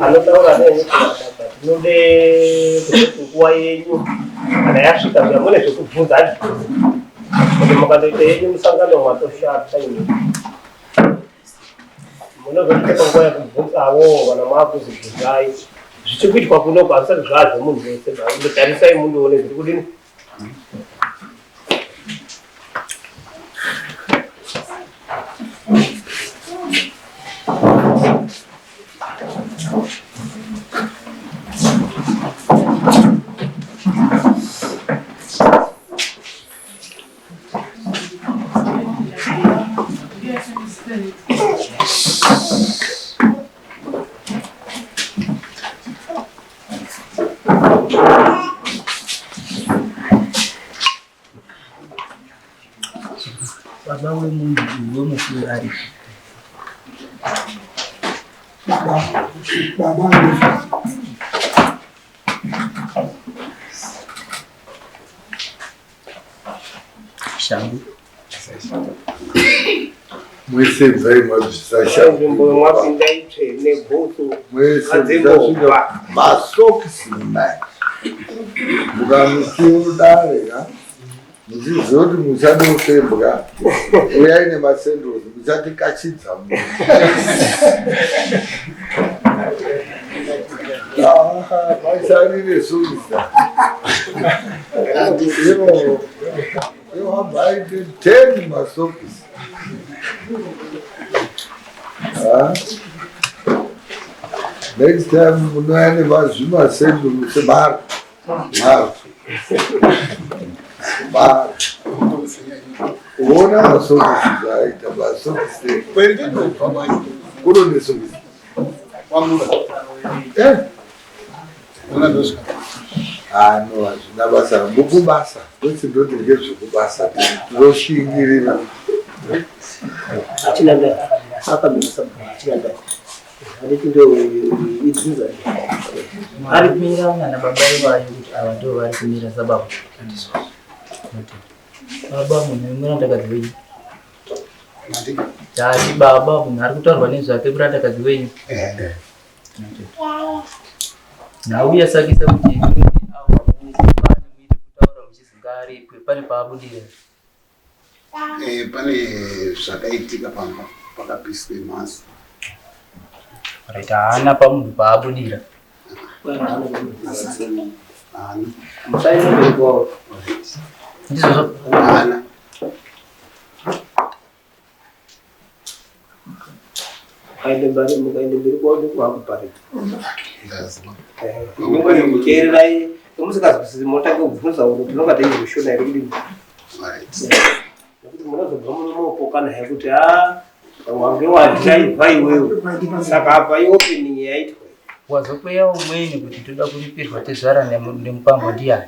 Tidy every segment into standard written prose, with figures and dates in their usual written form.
Anotaura nenyu baba, tinode kuti nguva yenyu kana yasvika zviya mune zvekubvunza handiti? Kuti mukandoita yenyu musangano mwatoshata imi. Munozosvika panguva yekubvunzawo kana maakuzibvunzai. Zvichikuitwa kuno hazvisati zvazvemunhu wese ba. Indotarisai mundoone zviri kudini. Baba wemunhu uyu wemufi ari baba shangu mwese bvai mabvisa shangu Nzvimbo mwapinda itsvene bhutsu mwese Adzimbo. musasvika masokisi mani mukamusiwo dare ka muchiziva kuti muchadofembwa uyai nemasendozi muchatikachidza mu Ah, masharire sokisi ivo ivo abvaite 10 masokisi Ah. Next time munouya nemazvimasenduru semari mari mari uona masokisi zvaaita masokisi kuno nesokisi Eh, ah, no hazvina basa mukubasa kwese ndoti ngezvekubasa tinoshingirira Achina ndai. Akamisa achina ndai. Handiti ndo idzinza. Ari kumira nana baba ivayo kuti ava ndo vari kumira sababa. Baba munhu wemurandakadzi wenyu. Tati baba munhu ari kutaurwa nezvake murandakadzi wenyu. Nhau yasakisa kuti imimi avo pane muite kutaura muchizingaripwe pane paabudira. Eh, pane zvakaitika pamba pakapiswe mhaso Right, haana pamunhu paabudira. haana Musaende mberi kwavo. Ndizvozvo. haana Mukaende mberi mukaende mberi kwavo ndikuvakuparika. ndaziva Teererai musikazwisisi motange kubvunza kuti tinonga teizvishona here kudini. right Nekuti munozobva munopokana here kuti a wange wadhiraivha iwewe. Saka apa iopening yaitwa. Wazokweya umweni kuti toda kuripirwa tezvara nemupambo ndiyani?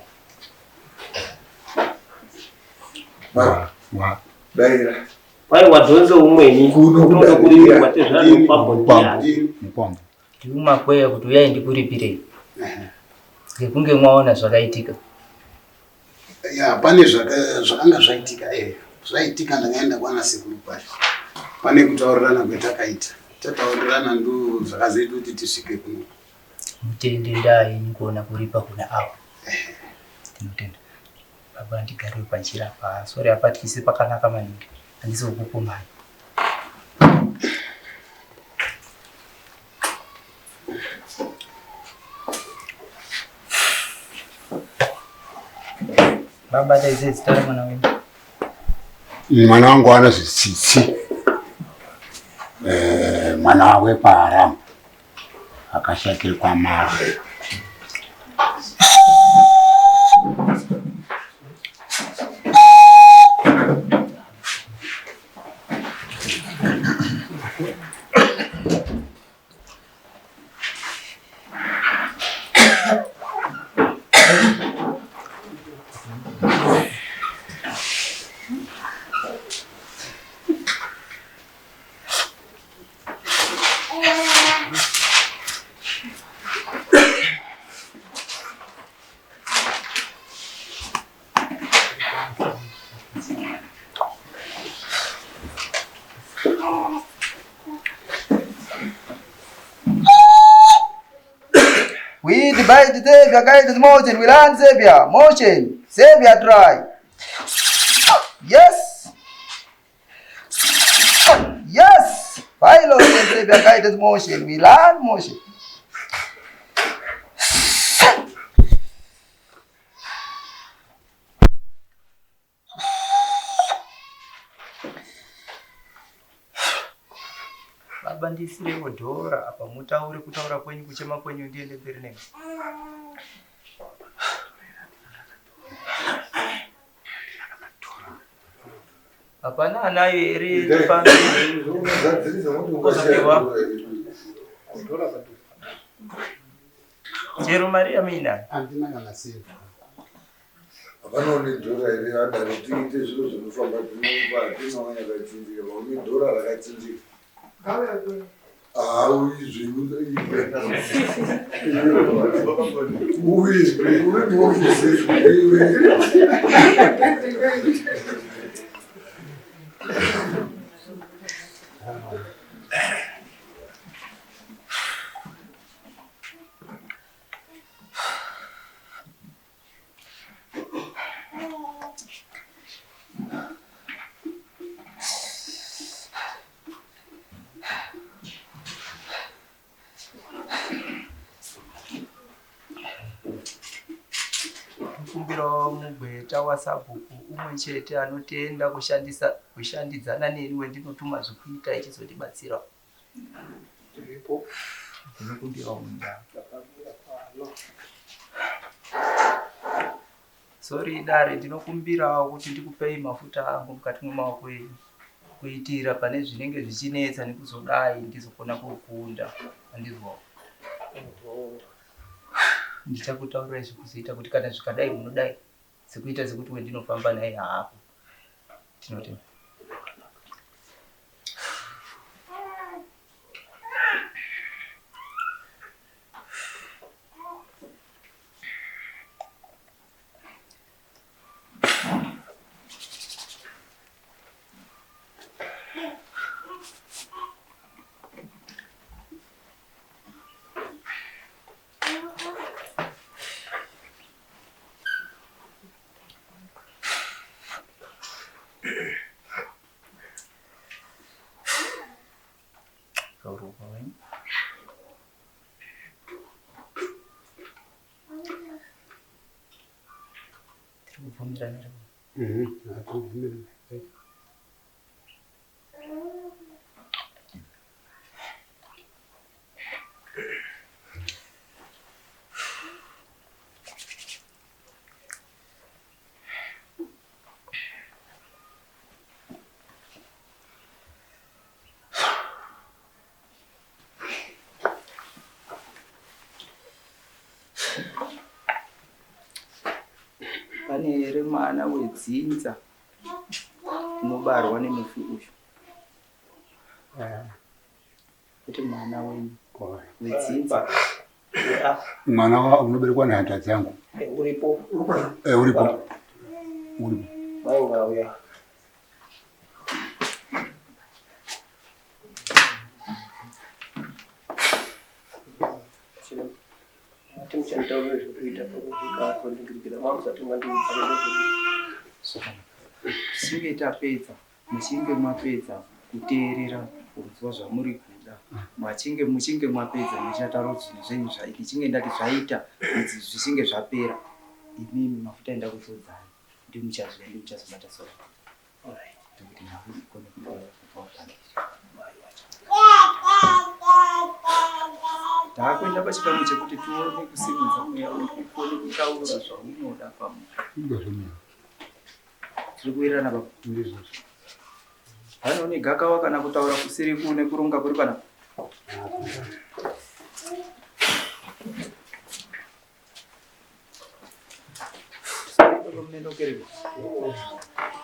Daira Kwai wadhonze umweni Kuno unoda kudarika. kuripirwa tezvara nemupambo ndiyani. Ndini. Mupambo. Ndiumakweya kuti uyai ndikuripirei. Ngekunge mwaona zvakaitika. ya pane zvakanga zvaitika eh zvaitika ndakaenda kwana sekuru kwacho pane kutaurirana kwetakaita tataurirana ndo zvakazoita kuti tisvike kuno Mutende ndaa yenyu kuona kuripa kuna avo. Tinotenda. Baba ndigariwe panjira apa. Sorry apatyise pakanaka maningi. Handisi kukupumhai. Baba daidzai zita remwana wenyu. Mwana wangu ana zvitsitsi Eh, mwana wakwe kwaHaramu akashakire kwamara. With by the savior guided motion, we learn savior, motion, savior try. Yes. Yes. Pilot and savior guided motion, we learn motion. Baba ndisirewo dhora apa mutaure kutaura kwenyu kuchema kwenyu ndiende mberi nemi. Hapana anayo here ndifambe kuzopiwa chero mari yamuinayo. Handina kana cent. Hapana une dhora here adaro tiite zviro zvinofamba tinopa hatinawo yakachinjika vaune dhora rakachinjika auizve uri Ndokumbirawo mugweta wasabhuku umwe chete anotenda kushandisa kushandidzana neni wendinotuma zvekuita echizondibatsira. Tiripo. Ndinokumbirawo munda. Takamira pano. Sorry dare ndinokumbirawo kuti ndikupei mafuta angu mukati memaoko enyu kuitira pane zvinenge zvichinetsa nekuzodai ndizokona kukunda andizwawo. Ndichakutaurirai zvekuzoita kuti kana zvikadai munodai sekuita sekuti wendinofamba naye haapo. Tinotenda. Tiri kubvumirana here? Hatibvumirani. Pane here mwana wedzinza unobarwa nemufi uyu? Kuti mwana wenyu wedzinza. Mwana unoberekwa nehanzvadzi yangu. Uripo. Uripo. Uripo. Mai ngauya. Tichinge tapedza, muchinge mapedza kuteerera kunzwa zvamuri kuda, machinge muchinge mapedza muchataura kuti zvinhu zvenyu zvaita, ndichinge ndati zvaita, zvichinge zvapera, imimi mafuta enda kuzodzai, ndimuchazouya ndimuchazobata soro. Nekuti nhau ikone kupera kubva watangiswa. Taakuenda pachikamu chekuti tione kusimudza mweya uyu ukone kutaura zvaunoda pamwe. Tiri kuwirirana baba. Ndizvozvo. Pane une gakawa kana kutaura kusiri kune kuronga kuri panapa.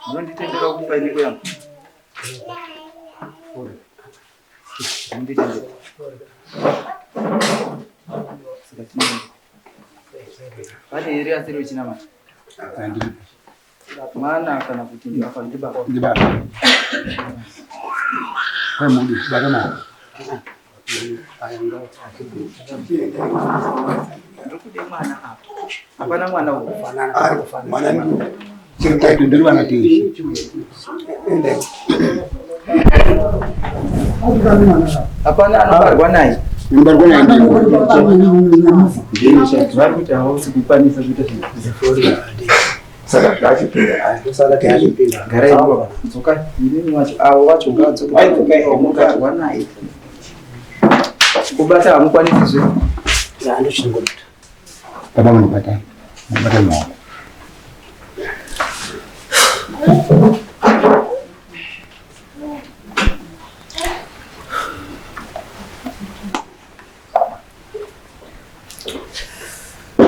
Munonditendera kupa nyiko yangu? Munonditendera? Saka tinoenda. Pane here asiri wechinamata? Handiripo. Mwana kana kuti ndibaba? Ndibaba. Ndibaba. Kwa mudi, bata maoko. Hapambude mwana apa. Hapana mwana uyu. Mwana ndiri ndiri vana teshe. Hapana anobarwa naye. Inobarwa naye ndini. Vari kuti hausi kukwanisa kuita zvinhu. Saka zvachipinda. Saka tachipinda. Garai baba. Dzokai. Imimi wacho avo wacho ngaadzoke. Aidzokai. Munobarwa naye. Kubata hamukwanisi zve. Ndochingobata. Baba munobata. Munobata maoko.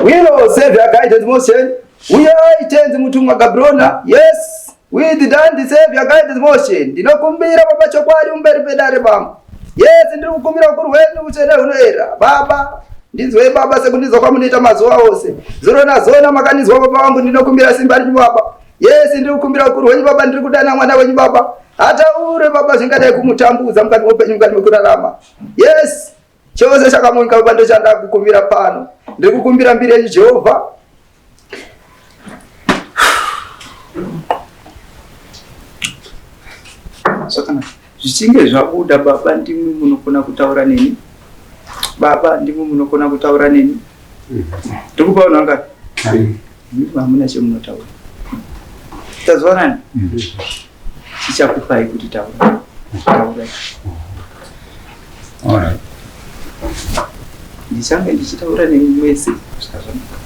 Willow, Savior, guided motion. Uyai tenzi mutumwa Gabrona. Yes, with done the Savior guided motion. Ndinokumbira baba chokwadi umberi pedare bambo. Yes, ndiri kukumbira ukuru hwenyu hutsvene hunoera. Baba, ndinzwei baba sekundinzwa kwamunoita mazuva ose. Zuro nazona makandinzwa baba vangu ndinokumbira simba renyu baba. Yes, ndiri kukumbira ukuru hwenyu baba, ndiri kudana mwana wenyu baba. Ataure baba zvingadai kumutambudza mukati meupenyu mukati mekurarama. Yes, chose chakamunika baba ndochandakukumbira pano. Ndiri kukumbira mbiri yenyu Jehovha. Zvakanaka. Zvichinge zvabuda baba ndimwi munokona kutaura neni. Baba ndimwi munokona kutaura neni. Ndiri kupa vanhu vangani? Imimi hamuna chemunotaura. Tazwanani? Chichakupai kuti taura. Taurai. All right. Ndichange ndichitaura nemi mwese kusvika zvanaka.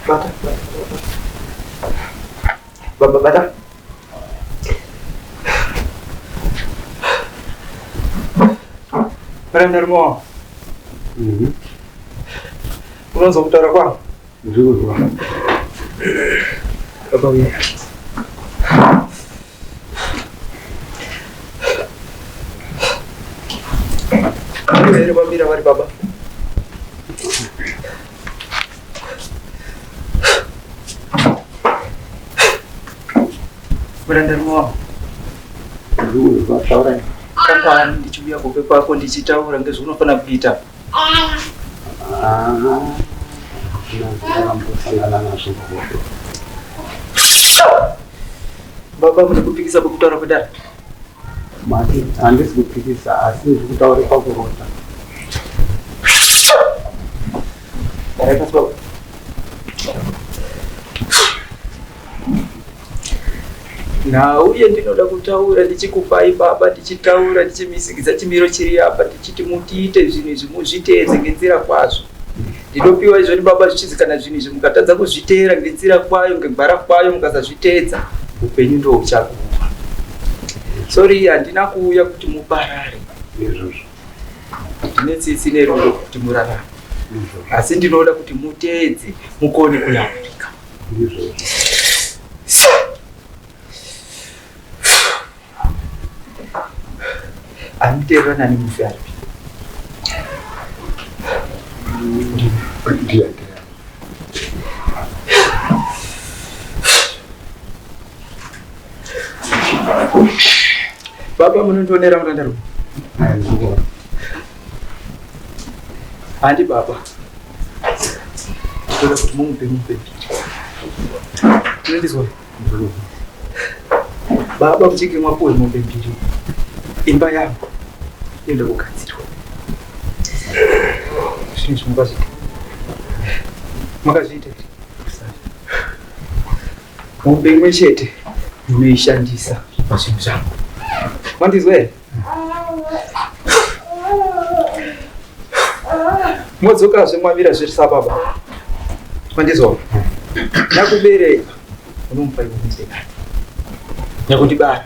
Bata, bata. Baba, bata. Brenda Mo, unonzwa kutaura kwangu? Ndiri kuzwa. Baba uya. Here vamira vari baba. Brenda Mo, Ndiri kuzwa. Taurai. kangani ndichiuya kupe kwako ndichitaura ngezvaunofanira kuita. Ah. Ndakambosangana nazvo kuhope. Baba mune kupikisa kwekutaura kwedare. Mati handisi kupikisa asi ndiri kutaura pakurota. Garai pasi baba. Nhau yendinoda kutaura ndichikupai baba, ndichitaura ndichimisikidza chimiro chiri apa, ndichiti mutiite zvinhu izvi muzviteedze ngenzira kwazvo. Ndinopiwa izvoni baba zvichizi kana zvinhu izvi mukatadza kuzviteera ngenzira kwayo ngegwara kwayo mukasazviteedza upenyu ndo huchaguma. Sorry, handina kuuya kuti muparare. Izvozvo. Ndine tsitsi nerudo kuti murarame. Asi ndinoda kuti muteedze mukone kuyamurika. Anoteerera nani mufi aripi? Ndiye. Baba munondionera murandarume? Handi baba. Ndoda kuti mumupe mupe mbiri. Munondizwa? Baba muchinge mwapuwe mombe mbiri. Imba yangu inoda kugadzirwa. Zvinhu izvi makazviita. Makazviita here? Mombe imwe chete munoishandisa pazvinhu zvangu. Mandizwa here? Modzokazve mwamira zviri sababa. Mandizwa? Nyakubereka unomupa iwe musekati. Nyakundibara.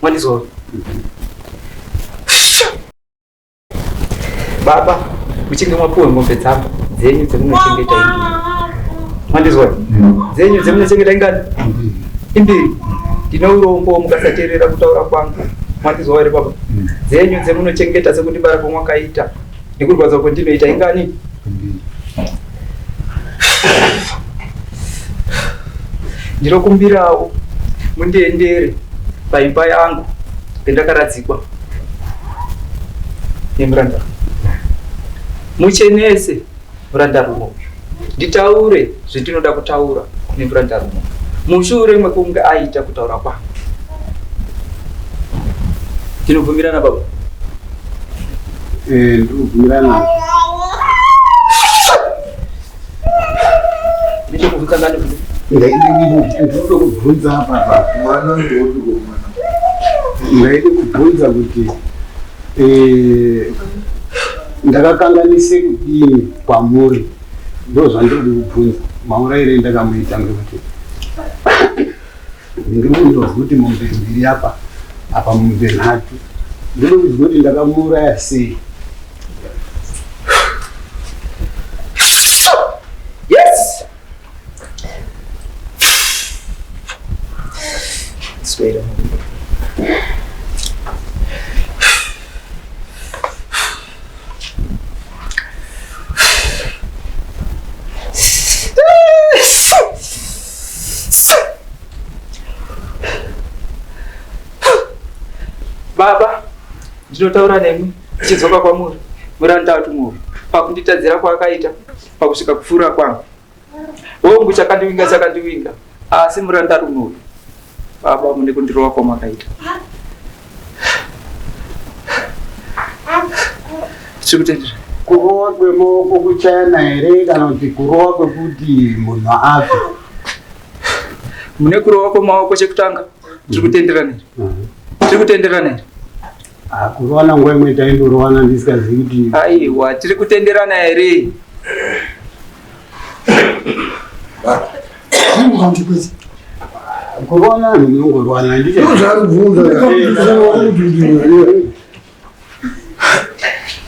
Mandizwa? Baba, muchinge mwapuwe mombe dzangu dzenyu dzemunochengeta imbiri. Mandizwa? Dzenyu dzemunochengeta ingani? Imbiri. Ndine urombo mukasateerera kutaura kwangu. Mandizwa here baba? Dzenyu dzemunochengeta sekundibara kwamwakaita nekurwadza kwandinoita ingani? Ndinokumbirawo mundiendere paimba yangu pendakaradzikwa nemurandarume. Muchenese murandarume uyu, nditaure zvendinoda kutaura kune murandarume mushure mekunge aita kutaura kwangu. Tinobvumirana baba? Eh, ndinobvumirana. Ndichokubvunza ngani kuti? Ndinoda kubvunza apa apa. Mwana ndeupi ko mwana? Ndaida kubvunza kuti eh, ndakakanganise kudini kwamuri? Ndozvandiri kubvunza. Mauraire ndakamuita ngekuti ndiri kundozwa kuti mombe mbiri apa apa mombe nhatu. Ndinoda kuzwa kuti ndakamuuraya sei? Yes! Swera. Baba, ndinotaura nemi ndichidzoka kwamuri murandatu muri pakunditadzira kwaakaita pakusvika kupfuura kwangu. Hongu, chakandivinga chakandivinga, asi murandarume uyu baba mune kundirova kwamakaita. Chikutendera. Kurowa kwemaoko kuchayana here kana kuti kurowa kwekuti munhu afe? Mune kurowa kwemaoko chekutanga tiri kutenderana here? Tiri kutenderana here? Ah, kurowana nguva imwe taindorowana ndisikazivi kuti Aiwa, tiri kutenderana here? kurowana vanhu munongorowana ndicho Ndozvaari kubvunza.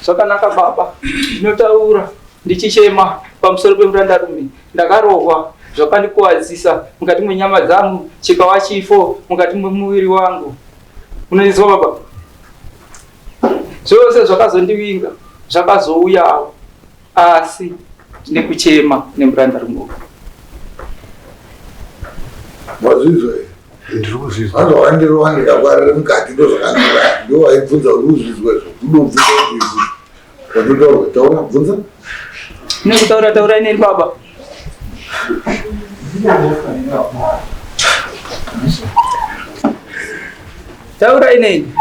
Zvakanaka baba, ndinotaura ndichichema pamusoro pemurandarume. Ndakarohwa zvakandikuwadzisa mukati mwenyama dzangu, chikawa chifo mukati mwemuviri wangu. Unondizwa baba? Zvose zvakazondivinga zvakazouyawo, asi ndine kuchema nemurandarume uyu. Wazvizwa here? Ndiri kuzvizwa. Vanhu vakandirova ndikakwarira mukati ndozvakandiraya. Ndo vaibvunza kuti uzvizwa izvo. Kudobvunza kuti izvi. Watotaura, taura, bvunza. Nekutaura taurai neni baba. Taurai neni.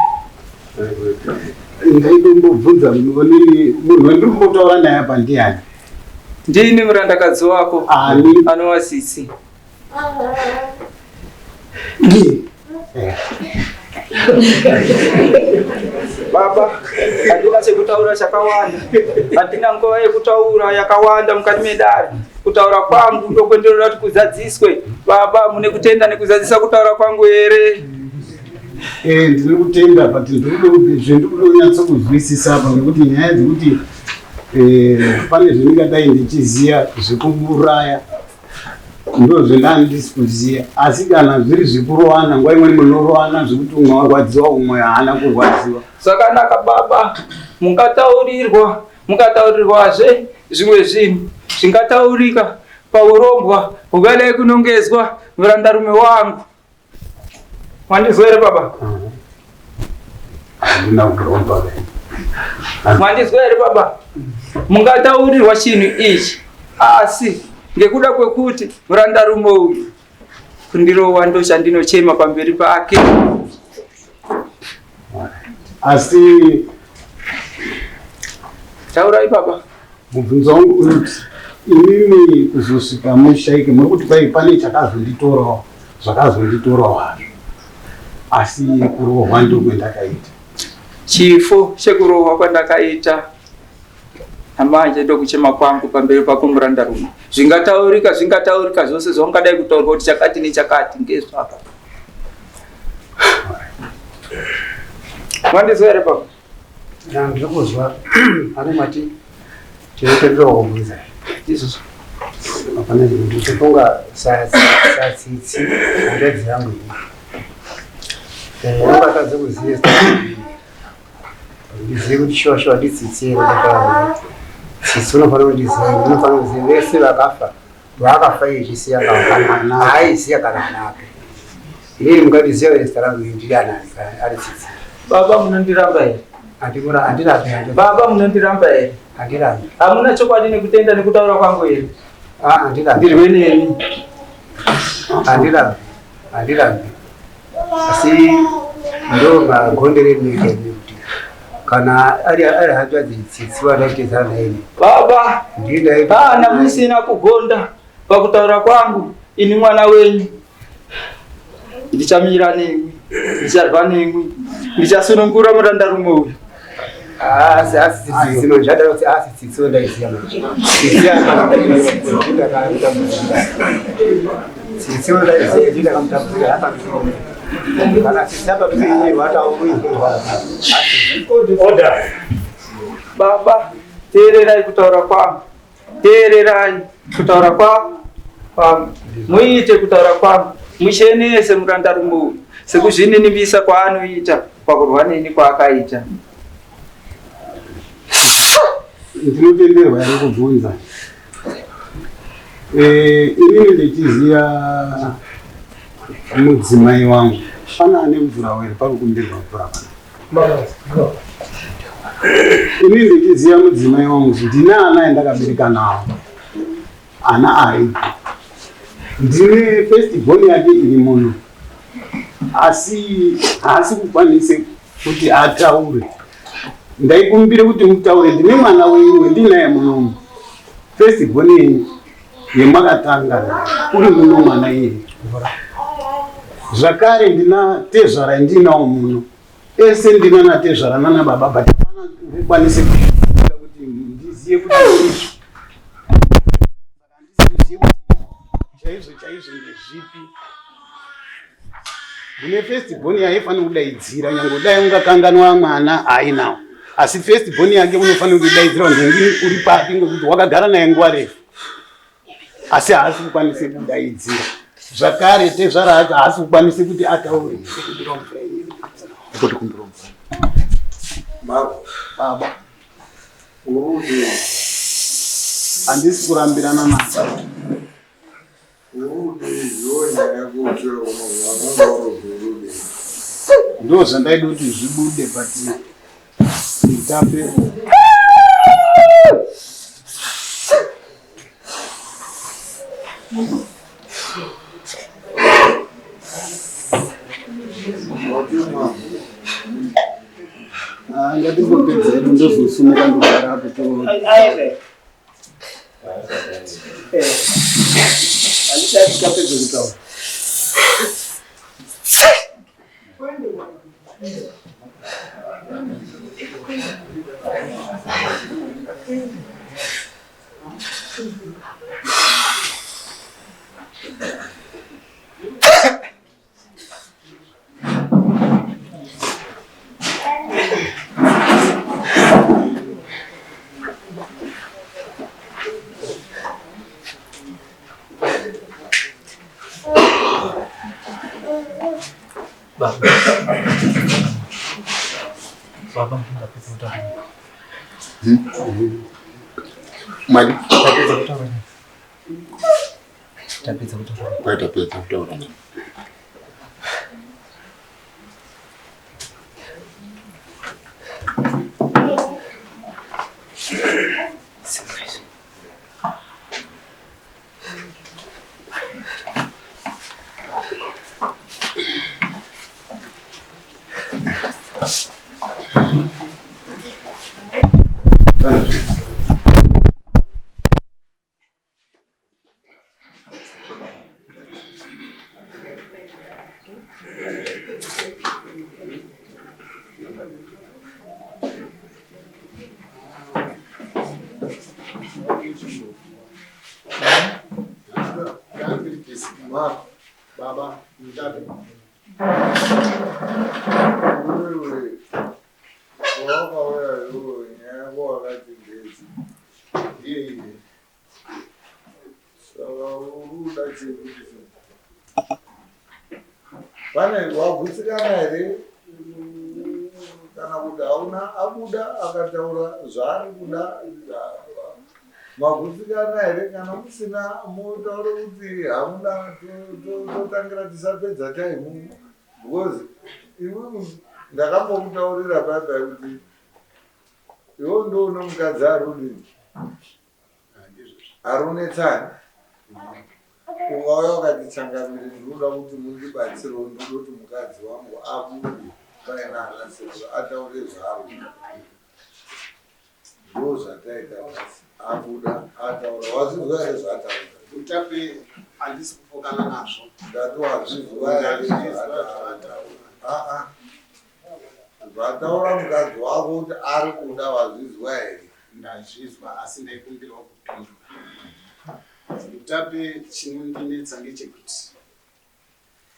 Ndaidombobvunza munhu wandiri kumbotaura naye apa ndiani? Ndini murandakadzi wako Ani? anova Tsitsi. Baba, handina chekutaura chakawanda, handina nguva yekutaura yakawanda mukati medare. Kutaura kwangu ndokwenderera kuti kuzadziswe. Baba, mune kutenda nekuzadzisa kutaura kwangu here? Eh, ndiri kutenda but ndiri kunyatso kunzwisisa apa nekuti nyaya dzekuti eh, pane zvendingadai ndichiziva zvekuuraya ndo zvendandisi kuziva asi kana zviri zvekurowana nguva imweni munorowana zvekuti umwe warwadziwa umwe haana kurwadziwa Zvakanaka baba, mungataurirwa mukataurirwazve zvimwe zvinhu zvingataurika paurombwa hukadai kunongedzwa murandarume wangu. Mandizwa here baba? Handina kuromba. Mandizwa here baba? Mungataurirwa chinhu ichi asi ngekuda kwekuti murandarume uyu kundirowa ndochandinochema pamberi pake. Asi taurai baba. Mubvunzo wangu unoti imimi kuzosvika mushaike muri kuti kwai pane chakazonditorawo zvakazonditorawo hazvo asi kurohwa ndokwendakaita chifo chekurohwa kwandakaita namanje ndokuchema kwangu pamberi pako murandarume zvingataurika zvingataurika zvose zvaungadai kutaurwa kuti chakati nechakati ngezvaka mandizwa here baba Ndiri kuzwa pane mati tinotenderwa kubvunza izvozvo. Pane ndinotofunga satsitsi hanzvadzi yangu iyi. Ungatadze kuziva zita rangu. Ndizive kuti shuwa shuwa nditsitsi here ndakaona. Tsitsi unofanira kundiziva, unofanira kuziva vese vakafa. Vaakafa iye chisiya kana haaisiya kana ana ake. Inini mukatiziva zita rangu iri ndiri anani kana ari tsitsi. Baba munondiramba here? Andimura andirambi handirambi. Baba munondiramba here? Andirambi. Hamuna chokwadi nekutenda nekutaura kwangu here? Ah andirambi. Ndirwe nemi. Andirambi. Andirambi. Asi ndo magondere endinoita ini kuti kana ari ari hanzvadzi tsitsi vandaitezana naye ini. Baba, Ndini kana musina kugonda pakutaura kwangu ini mwana wenyu ndichamira nemwi, ndicharwa nemwi, ndichasunungura murandarume uyu. Asi asi tsitsi manje zvadaro kuti asi tsitsi ndaiziva manje. Tsitsi tsitsi ndaiziva ndakamutambudzira hapa. Kana tsitsi apa tuiye watauri. Order. Baba, teererai kutaura kwangu. Teererai kutaura kwangu, muite kutaura kwangu, muchenese murandarume uyu sekuzvininipisa kwaanoita pakurwa neni kwaakaita. Ndinotenderwa here kubvunza? Eh, inini ndichiziva mudzimai wangu pana ane mvura here pari kukumbirwa mvura pana Ini ndichiziva mudzimai wangu ndine ana endakabereka nawo ana aripo ndine first born yake iri muno asi haasi kukwanise kuti ataure ndaikumbire kuti mutaure ndine mwana wenyu wendinaye munomu first born yenyu yemakatanga uri muno mwana iye zvakare ndina tezvara ndinawo muno ese ndina natezvara nana baba but hapana kukwanise kuita kuti ndiziye kuti izvi handisi kuziye kuti chaizvo chaizvo ndezvipi ndine first born yaifanira kudaidzira nyange dai ungakanganwa mwana ainawo asi first born yake unofanira kudaidzira kuti ndini uri papi ngekuti wakagara naye nguva refu asi haasi kukwanisa kudaidzira zvakare tezvara acho haasi kukwanisa kuti ataure baba handisi kurambirana naso ndo zvandaida kuti zvibude but nditape Ah, ngatimbopedza hedu ndozosumuka ndogara apo to Handisati tapedza kutaura. Mali. Tapedza kutaura. Tapedza kutaura. Kwai tapedza kutaura. Baba, mutape. Wewe wakauya iwewe nyaya yako wakati ndedzi Ndiye iye. Saka uri kuda chii kuti chii? Pane wagutsikana here kana kuti hauna abuda akataura zvaari kuda magutsikana here kana musina motaura kuti hamuna totangira tisapedza time because iwe ndakambokutaurira paipai kuti iwe ndoune mukadzi ari udini ari unetsani ungauya ukati changamire ndinoda kuti mundibatsirewo ndoda kuti mukadzi wangu abude paina anasekuru ataure zvaari ndo zvataita nhasi abuda ataura wazvinzwa here zvaataura Mutape handisi kupokana nazvo. Ndati wazvinzwa here zvaataura aa zvataura mukadzi wako kuti ari kuda wazvinzwa here Ndazvizwa asi ndaikumbirawo kupindura. Mutape chinondinetsa ngechekuti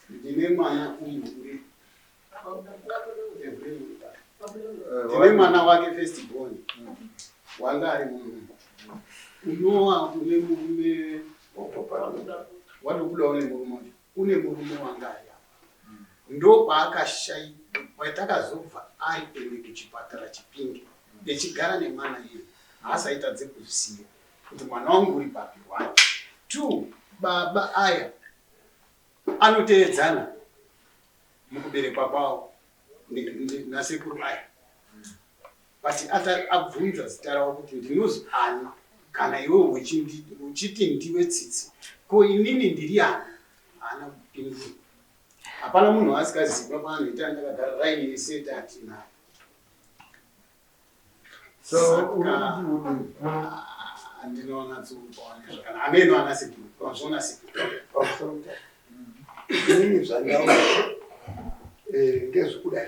ndine mwana uyu uri ndine mwana wake first born wanga ari muno unowa une murume watobuda une murume wacho une murume wanga ari apa ndopaakashai patakazobva ari ende kuchipatara chipinge echigara nemwana iye haasaitadze kuzisiya kuti mwana wangu uri papi one two baba aya anoteedzana mukuberekwa kwavo nasekuru aya but abvunza zita ravo kuti ndinozi ani kana iwe uchiti ndiwe tsitsi ko inini ndiri ani haana kupindura hapana munhu asingaziva paanoita ndakagara raini yese tatinayo so uri kuti udini andinoona tsukupaone zvakanaka ameno ana sekuru pazvona sekuru Pamusoro mutape. Inini zvandaona ngezvekudai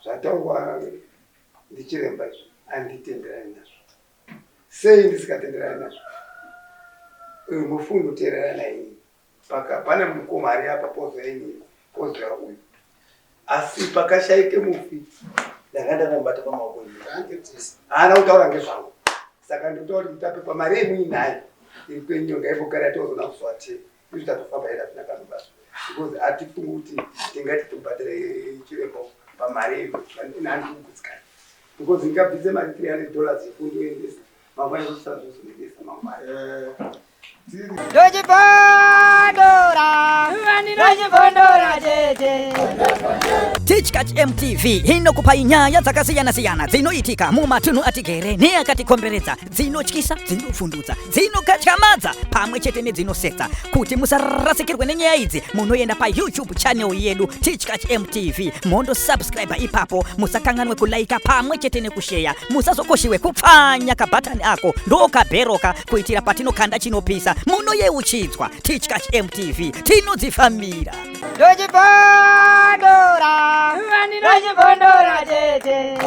zvataurwa ndichiremba izvi handitenderani nazvo. Sei ndisikatenderani nazvo? Mufungi kuteerera nainini paka pane mukoma ari apa pozouya inini pozouya uyu asi pakashaike mufi ndanga ndakamubata pamaoko inini haana kutaura ngezvangu saka ndinotaura kuti mutape pamari yemuinayo iri kwenyu ngaimbogara tozoona kuswate izvi tatofamba here hatina kanobasa because hatifungi kuti tingati tobhadhare chiremba pamari yedu nandikugutsikana because ndingabvise mari 300 dollars yekundoendesa mangwana kusazozonendesa mangwana Ndochibondora, ndochibondora chete. Tichkach MTV inokupai nyaya dzakasiyana-siyana dzinoitika mumatunhu atigere neakatikomberedza, dzinotyisa, dzinovhundutsa, dzinokatyamadza pamwe chete nedzinosetsa. Kuti musarasikirwe nenyaya idzi, munoenda paYouTube channel yedu Tichkach MTV mondosubscribe ipapo. Musakanganwe kulaika pamwe chete nekusheya. Musazokoshiwe kupfanya kabhatani ako ndokabheroka kuitira patinokanda chinopisa munoyeuchidzwa. Tichkach MTV tinodzifambira. Ndochibondora, ndochibondora chete.